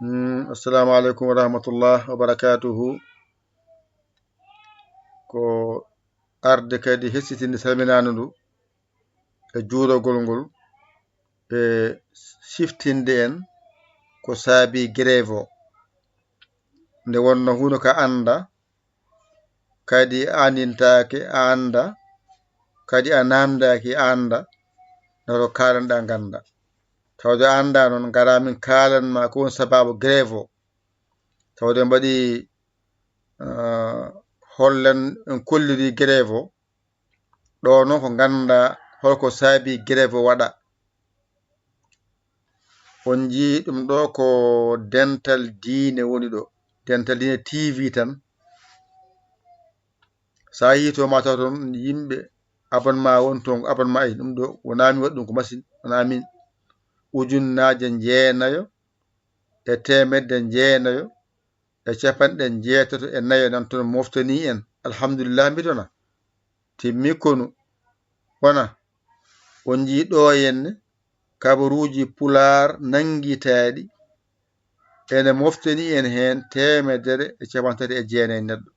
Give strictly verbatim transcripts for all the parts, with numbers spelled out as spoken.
Mm, assalamu aleykum wa rahmatullah wa barakatuhu. Ko arde kadi hessitinde salminaandu ndu e juurogol ngol e siftinde en ko saabi grève o. Nde wonno huunde ka annda, kadi a andintaake, a annda, kadi a naamndaaki, a annda, no to kaalanɗa ngannda. Tawde a annda noon, ngara min kaalan ma ko woni sabaabu grève o. Tawde mbaɗi, ah, hollen en kolliri grève o. Ɗo noon ko ngannda holko saabi grève o waɗa. On njii ɗum ɗo ko Dental Diine woni ɗo. Dental Diine T V tan. So a yii to ma taw toon yimɓe abonnement won toon, ko abonnement ay ɗum ɗo wonaa min waɗi ɗum ko machine, wonaa min. Ujunnaaje jeenayo e teemedde jeenayo e capanɗe jeetato e nayo nan toon moftanii en. Alhamdulillah, mbiɗona. Timmi konu. Wona, on njii ɗo henne kabaruuji Pulaar nanngitaaɗi, ene moftanii en heen teemedere e capantati e jeenayi neɗɗo.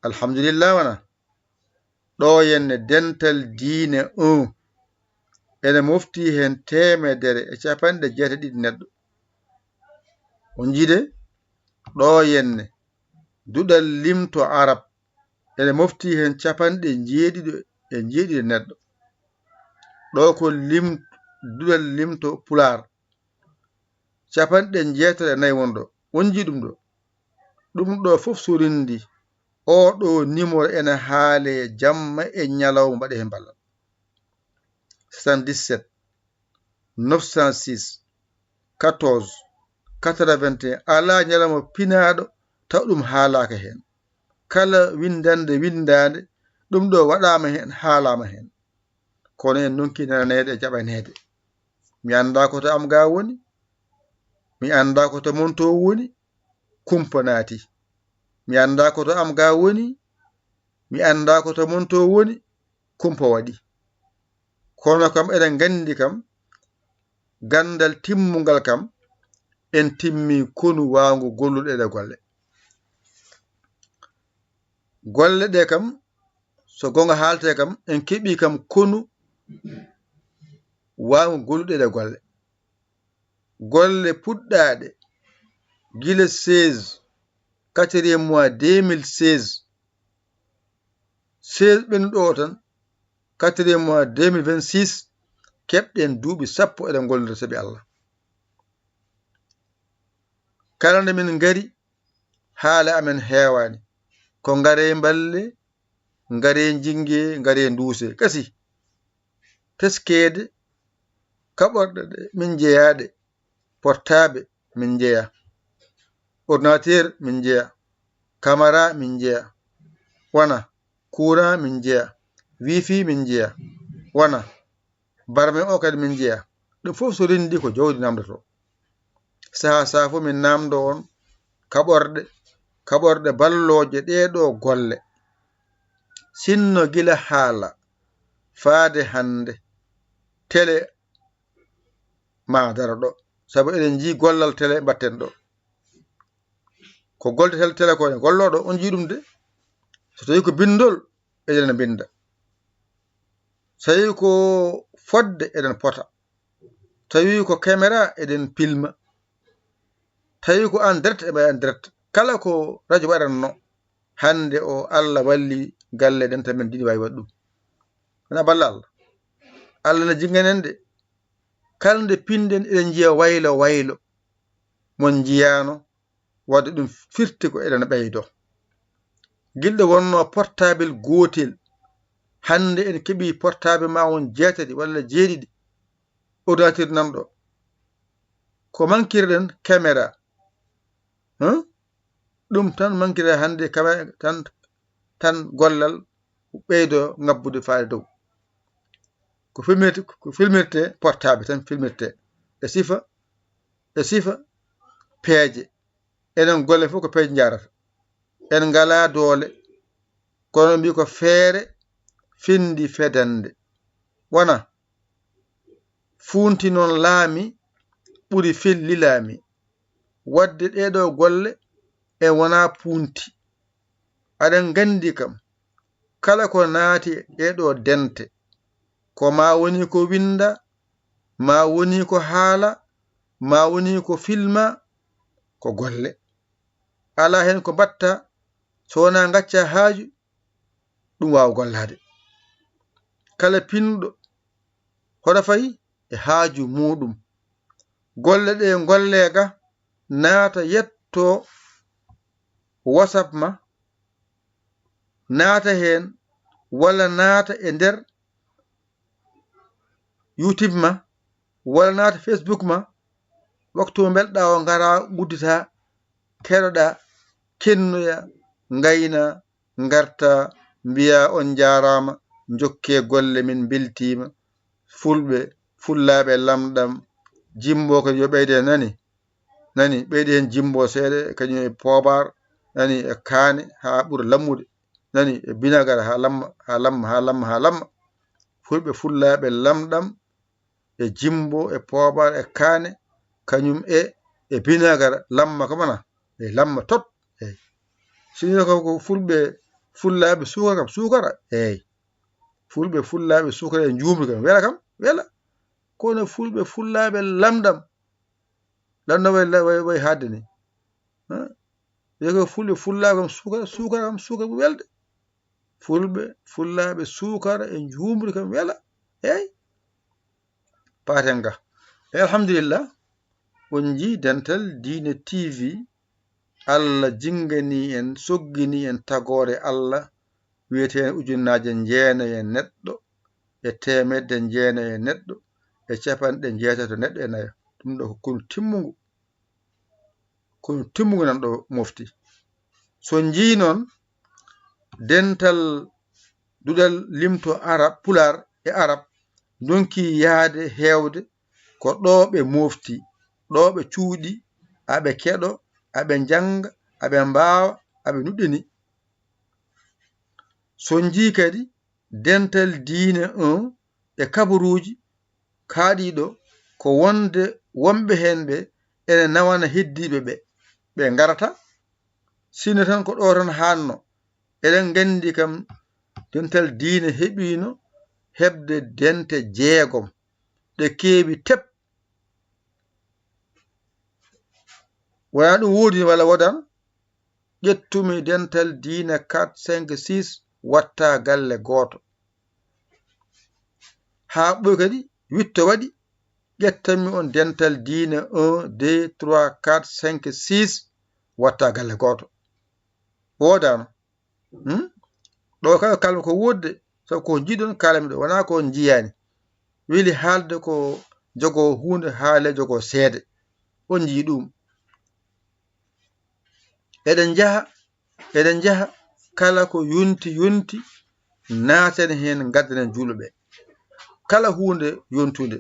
Alhamdulillah, wona. Ɗo henne Dental Diine un, ene mofti heen teemedere e capanɗe jeetati neɗɗo. On njii de, ɗo henne Duɗal Limto Arab, ene mofti heen capanɗe jeeɗiɗo e jeeɗiɗo neɗɗo. Ɗo ko lim-, Duɗal Limto Pulaar, capanɗe jeetati e nayi won ɗo. On njii ɗum ɗo? Ɗum ɗo fof so rinndi, oo ɗo numéro ene haalee jamma e ñalawma, mbaɗee heen ballal. Soixante-dix-sept, neuf cent six, quatorze, quatre-vingt-un, alaa ñalawma pinaaɗo taw ɗum haalaaka heen. Kala winndannde winndaande, ɗum ɗo waɗaama heen, haalaama heen. Kono en ndonki nananeede e jaɓaneede. Mi anndaa ko to am ga woni. Mi anndaa ko to mon to woni. Kumpa naati. Mi anndaa ko to am ga woni. Mi anndaa ko to mon to woni. Kumpa waɗi. Kono kam, eɗen nganndi kam, ganndal timmungal kam, en timmi konu waawngo gollude ɗe golle. Golle ɗe kam, so goonga haalte kam, en keɓi kam konu waawngo gollude ɗe golle. Golle puɗɗaaɗe gila seize, quatrième mois deux mille seize, seize ɓennuɗo o tan, quatrième mois deux mille vingt-six, keɓɗen duuɓi sappo eɗen ngollodira sabi Allah. Kala nde min ngari, haala amen heewaani. Ko ngaree mballe, ngaree njinngee, ngaree nduusee. Kasi, teskeede, kaɓorɗe ɗe min njeyaa ɗe, portable min njeyaa, ordinateur min njeyaa, caméra min njeyaa, wona, courant min njeyaa, wifi min njeyaa, wona, barme o kadi min njeyaa. Ɗum fof so renndi ko jawdi namdoto. Sahaa sahaa fof min namdo on kaɓorɗe, kaɓorɗe ballooje ɗee ɗo golle. Sinno gila haala faade hannde, tele ma daro ɗo, sabu eɗen njii gollal tele mbaɗten ɗo. Ko golde tele, tele ko ne gollo ɗo, on njii ɗum de. So tawi ko binndol, eɗen mbinnda. So tawi ko fodde, eɗen pota. Tawi ko caméra, eɗen pilma. Tawi ko en direct, eɓe en direct. Kala ko radio waɗatno, hannde o Allah walli galle ɗen tan men dini waawi waɗ ɗum. Wona balla Allah. Allah na jinganen de. Kala nde pinɗen eɗen njiya waylo waylo. Mon njiyaano, wadde ɗum firti ko eɗen ɓeydo. Gilɗo wonno portable gootel, hannde en keɓi portable ma won jeetati walla jeeɗiɗi, ordinateur nan ɗo. Ko mankirɗen caméra. Huh? Ɗum tan mankira hannde, caméra tan, tan gollal ɓeydo ngabbude faade dow. Ko filmirte, ko filmirte portable tan filmirte. E sifa, e sifa peeje. Enen golle fof ko peeje njarata. En ngalaa doole, kono mbi ko feere findi fedande. Wona fuunti noon laami, ɓuri fellilaa mi. Waɗde ɗeeɗoo golle en wonaa puunti. Aɗen nganndi kam, kala ko naati e ɗeeɗoo dente, ko maa woni ko winnda, maa woni ko haala, maa woni ko filma, ko golle. Alaa heen ko mbaɗta so wonaa ngacca haaju, ɗum waawa gollaade. Kala pinɗo hoɗa fayi e haaju muuɗum. Golle ɗe golle ga, naata yetto WhatsApp ma, naata heen, walla naata e nder YouTube ma, walla naata Facebook ma, waktu mo mbelɗaa o ngara uddita, keɗoɗaa, kennoya, ngayna, ngarta, mbiya on njaaraama, njokkee golle, min mbeltiima. Fulɓe, fullaaɓe lamɗam, jimbo kadi yo ɓeyde, nani? Nani, ɓeyde heen jimbo seeɗa, kañum e poobar, nani, e kaane, haa ɓura lammude, nani, e binagar, haa lamma, haa lamma, haa lamma, haa lamma. Fulɓe, fullaaɓe lamɗam, e jimbo, e poobar, e kaane, kañum e, e binagar, lamma kam ana, e lamma tot, eey. Sinno ko, ko fulɓe, fullaaɓe suukara kam, suukara, eey. Fulɓe, fullaaɓe suukara e njuumri kam, wela kam, wela. Kono fulɓe, fullaaɓe lamɗam, ɗan no way, way, way haadde ni. Ha? Wiye ko fulɓe, fullaaɓe kam suukara, suukara kam, suukara ɓuri welde. Fulɓe, fullaaɓe suukara e njuumri kam wela. Eey. Paaten ga. E alhamdulillah, on njii Dental Diine T V, Allah jinnganii en, sogginii en tagoore Allah, wiyeteen ujunnaaje jeenayi e neɗɗo, e teemedde jeenayi e neɗɗo, e capanɗe jeetato neɗɗo e nayo. Ɗum ɗo ko konu timmungu. Konu timmungu nan ɗo mofti. So njii noon, dental duɗal limto Arab, Pulaar e Arab, ndonki yahde heewde ko ɗo ɓe mofti, ɗo ɓe cuuɗi, aɓe keɗo, aɓe njannga, aɓe mbaawa, aɓe nuɗɗini. So njii kadi dental diine un e kabaruuji kaaɗiiɗo ko wonde wonɓe heen ɓe ene nawana heddiiɓe ɓe, ɓe ngarata. Sinno tan ko ɗo tan haanno. Eɗen nganndi kam, dental diine heɓiino heɓde dente jeegom. Ɗe keewi tep. Wonaa ɗum woodi walla wodan? Ƴettumi dental diine quatre, cinq, six, watta galle gooto. Haa ɓooy kadi, witto waɗi, ƴettanmi on dental diine un, deux, trois, quatre, cinq, six, watta galle gooto. Woodaano. Hmm? Ɗo kala kalma ko woodde, sabu ko jiɗon kalami ɗo, wonaa ko on njiyaani. Weli haalde ko jogo huunde, haale jogo seede. On njii ɗum. Eɗen njaha, eɗen njaha, kala ko yonti, yonti, naaten heen, ngaddanen juulɓe ɓe. Kala huunde yontunde,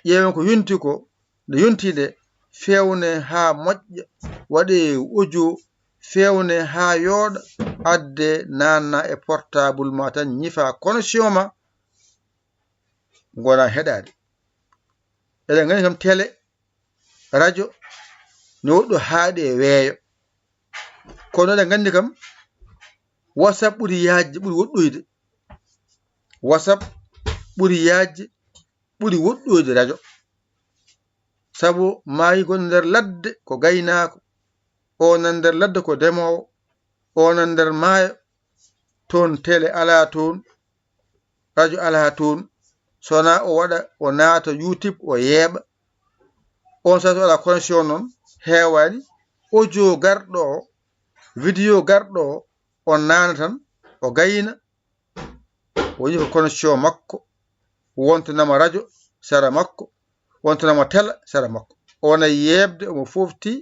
ƴeewen ko yonti ko, nde yonti nde, feewne haa moƴƴa, waɗee audio, feewne haa yooɗa, adde naanna e portable ma tan, ñifa connexion ma, ngona heɗaade. Eɗen nganndi kam télé, radio, ne woɗɗo haaɗi e weeyo. Kono eɗen nganndi kam, WhatsApp ɓuri yaajde, ɓuri woɗɗoyde. WhatsApp ɓuri yaajde, ɓuri woɗɗoyde radio. Sabu maayi gon nder ladde ko gaynaako, o nan nder ladde ko demoowo, o nan nder maayo, toon télé alaa toon, radio alaa toon. So wonaa o waɗa, o naata YouTube, o yeeɓa. On saa'i so alaa connexion noon, heewaani. Audio garɗo o, vidéo garɗo o, o naana tan, o gayna, o yiya ko connexion makko, wontanama radio sara makko, wontanama télé sara makko. O wonay yeeɓde, omo foofti,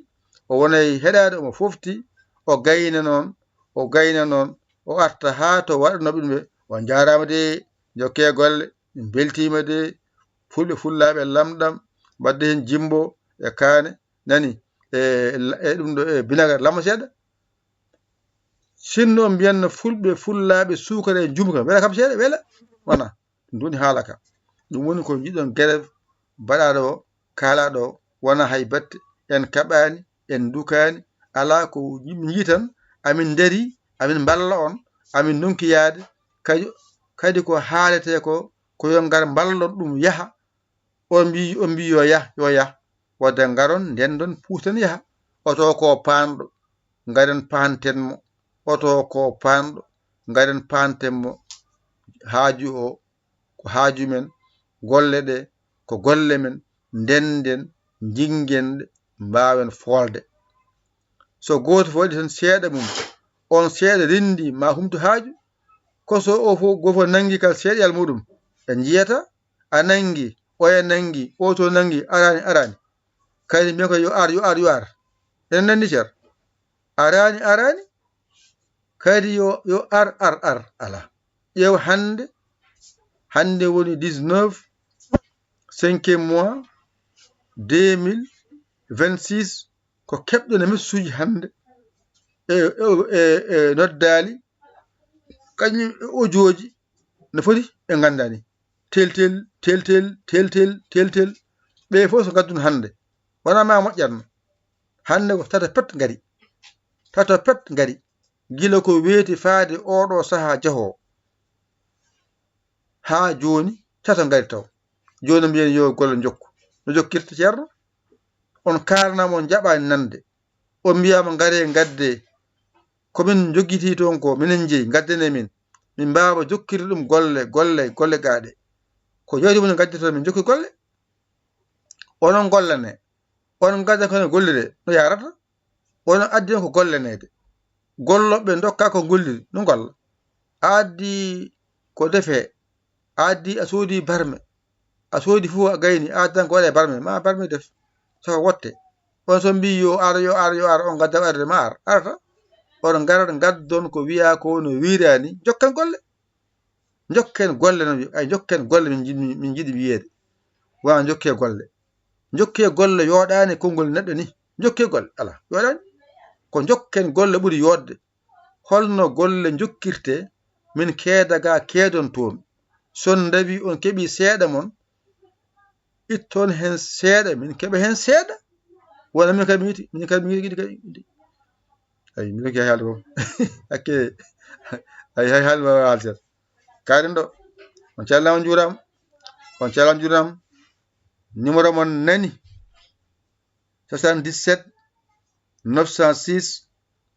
o wonay heɗaade, omo foofti, o gayna noon, o gayna noon, o arta haa to waɗanooɓe ɗum ɓe, on njaaraama de, njokkee golle, min mbeltiima de, fulɓe fullaaɓe lamɗam, mbaɗde heen jimbo e kaane, nani, e, e ɗum ɗo, e binagar lamma seeɗa. Sinno mbiyanno fulɓe, fullaaɓe, suukara e njuumri kam, wela kam seeɗa, wela? Wona. Ɗum woni haala ka. Ɗum woni ko njiɗon grève baɗaaɗo o, kaalaaɗo o, wona hay batte, en kaɓaani, en ndukaani, alaa ko njiitan, amin ndari, amin mballa on, amin ndonki yaade, kadi, kadi ko haaletee ko, ko yo ngar mballon ɗum yaha, on mbi, on mbi yo yah, yo yah, wadde ngaron, ndendon, puusen yaha, oto ko paanɗo, ngaren paanten mo, oto ko paanɗo, ngaren paanten mo, haaju o, ko haaju men, golle ɗe, ko golle men, ndenden, njingen ɗe, mbaawen foolde. So gooto fof waɗi tan seeɗa mum, on seeɗa renndi ma humto haaju, ko so o fof, goo fof nanngi kal seeɗayal muɗum, ɓe njiyata, a nanngi, oya nanngi, o to nanngi, araani, araani. Kadi mbiyen ko yo ar, yo ar, yo ar. Ene nanndi cer. Araani, araani. Kadi yo, yo ar, ar, ar. Alaa. Ƴeew hannde, hannde woni dix-neuf, cinquième mois, deux mille vingt-six, ko keɓɗen e message uji hannde, e, e, e, e noddaali, kañum e audio ji, no foti ɓe nganndaani. Teltel, teltel, teltel, teltel. Ɓe fof so ngaddun hannde. Wonaa ma moƴƴatno. Hannde ko tata pet ngari. Tata pet ngari. Gila ko weeti faade oɗo sahaa jahoo. Haa jooni, tata ngari taw. Jooni mbiyen yo golle njokku. No jokkirta ceerno? On kaalanaama, on njaɓaani nande. On mbiyaama ngaree, ngaddee. Ko min njoggitii toon ko, minen njeyi, ngaddane min. Min mbaawa jokkirde ɗum golle, golle, golle gaaɗe. Ko jawdi mon ngaddata, min njokki golle. Onon gollane. Onon ngadda kono gollire, no yaarata? Onon addi on ko golleneede. Gollooɓe ndokka ko golliri, no ngolla. A addi ko defee, a addi a soodi barme, a soodi fof a gayni, a addan ko waɗa e barme, ma barme def. Saka wotte. On so mbii yo ar, yo ar, yo ar, on ngadda arde ma ar, arata. On ngarat ngaddon ko wiyaa ko no wiiraani, jokkan golle. Njokken golle noon, ay, njokken golle, min njiɗmi, min njiɗi wiyeede. Wona njokkee golle. Njokkee golle yooɗaani konngol neɗɗo ni. Njokkee golle, alaa, yooɗaani. Ko njokken golle ɓuri yooɗde. Holno golle njokkirtee? Min keeda ga keedon toon. So on ndawi on keɓi seeɗa mon, itton heen seeɗa, min keɓa heen seeɗa. Wona min kam mi yiɗi, min kam mi yiɗi kadi. Ay, min kam haalde fof. Hakke, ay, hay haalde ma haalde. Kaari ɗo, on calnaama, on njuuraama. On calnaama, on njuuraama. Numéro mon nani, soixante-dix-sept neuf cent six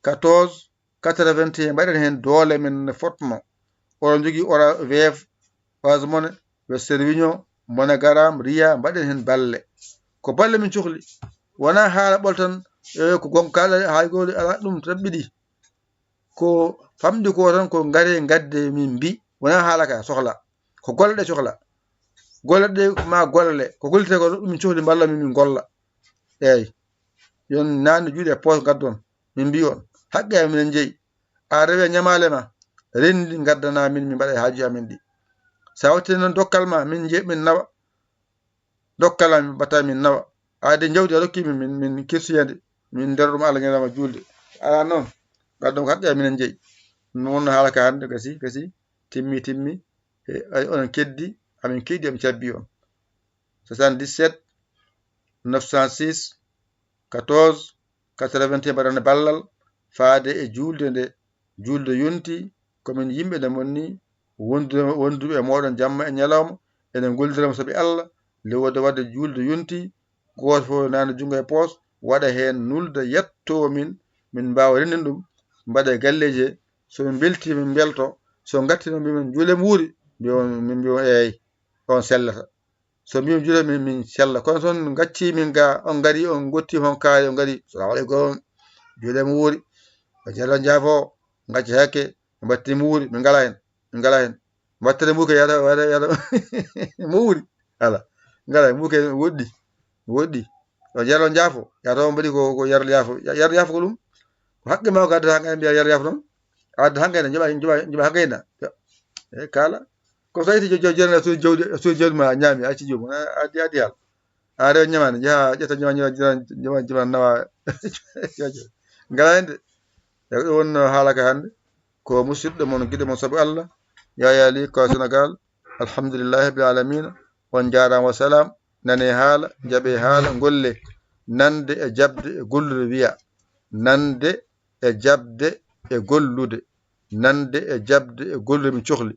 quatorze quatre-vingt-un. Mbaɗen heen doole men no fotno. Oɗon njogii Orange, Wave, Orange Money, Western Union, MoneyGram, Ria, mbaɗen heen balle. Ko balle min cohli. Wonaa haala ɓol tan, e ko gonka, hay gooto alaa, ɗum tan ɓiɗi. Ko famɗi ko tan ko ngaree ngadde min mbi. Wonaa haala ka sohla. Ko golle ɗe sohla. Golle ɗe ma golle. Ko gollirtee ko ɗum min cohli mballa min, min golla. Eey. Yon naanne juuɗe e poos ngaddon. Min mbi on. Haqqe amen minen njeyi. A rewe ñamaale ma. Renndi ngaddana min, min mbaɗa e haaju amen ɗi. Sa wattini noon dokkal ma, min nje-, min nawa. Dokkal am batta min nawa. A de jawdi a rokki min, min, min kirsoyande. Min ndero ɗum Allah ñalawma juulde. Alaa noon. Ngaddan ko haqqe amen minen njeyi. Ɗum wonno haala ka hannde, gasi, gasi. Timmi, timmi. E, ay, onon keddi, amin keddi, amin cabbi on. Soixante-dix-sept neuf cent six quatorze quatre-vingt-un, mbaɗane ballal faade e juulde nde. Juulde yonti, ko min yimɓe nde monni, wondude, wonduɓe e mooɗon jamma e ñalawma, eɗen ngollidira mo sabi Allah, nde wonde waɗde juulde yonti, gooto fof naana junngo e poos, waɗa heen nulde, yettoo min, min mbaawa renndinde ɗum, mbaɗa e galleeji he. So min mbeltii, min mbelto, so ngattii noon, mbiyen juulee mo wuuri, mbiyen, min mbiyen eey, on sellata. So mbiyen juulee, min, min sella. Kono so on ngaccii min ga, on ngarii, on ngottii hon kaari, on ngarii, "Salaamu aleykum, juulee mo wuuri, o jalla njaafo," ngacca hakke, mbattii mo wuuri, min ngalaa heen, min ngalaa heen. Mbattere mbuuke yata, yata, yata, mo wuuri. Alaa. Ngalaa heen, mbuuke woɗɗi, woɗɗi. O jalla njaafo, yata on mbaɗi ko, ko yar yaafo. Ya-, yar yaafo ko ɗum. Ko haqqe ma ko addata haqqe, mbiya yar yaafo noon. A adda haqqe, njoɓa, njoɓa, njoɓa haqqe na. E kala. Ko so yiti jo-, jo-, joni a soodi jawdi, a soodi jawdi ma, a ñaami, a acci joomum, a, a addi, addi haala. A rewa ñamaande, njaha ƴetta ñama, ñama, ñama, ñama, ñama nawa. Ngalaa heen de. E ɗum wonno haala ka hannde. Ko musidɗo mon, giɗo mon sabu Allah, Yaya Ly, ko Sénégal. Alhamdulillahi rabbil alamina. On njaaraama, wa salaam. Nane haala, njaɓe haala, ngolle. Nande e jaɓde e gollude wiya. Nande e jaɓde e gollude. Nande e jaɓde e gollude mi cohli.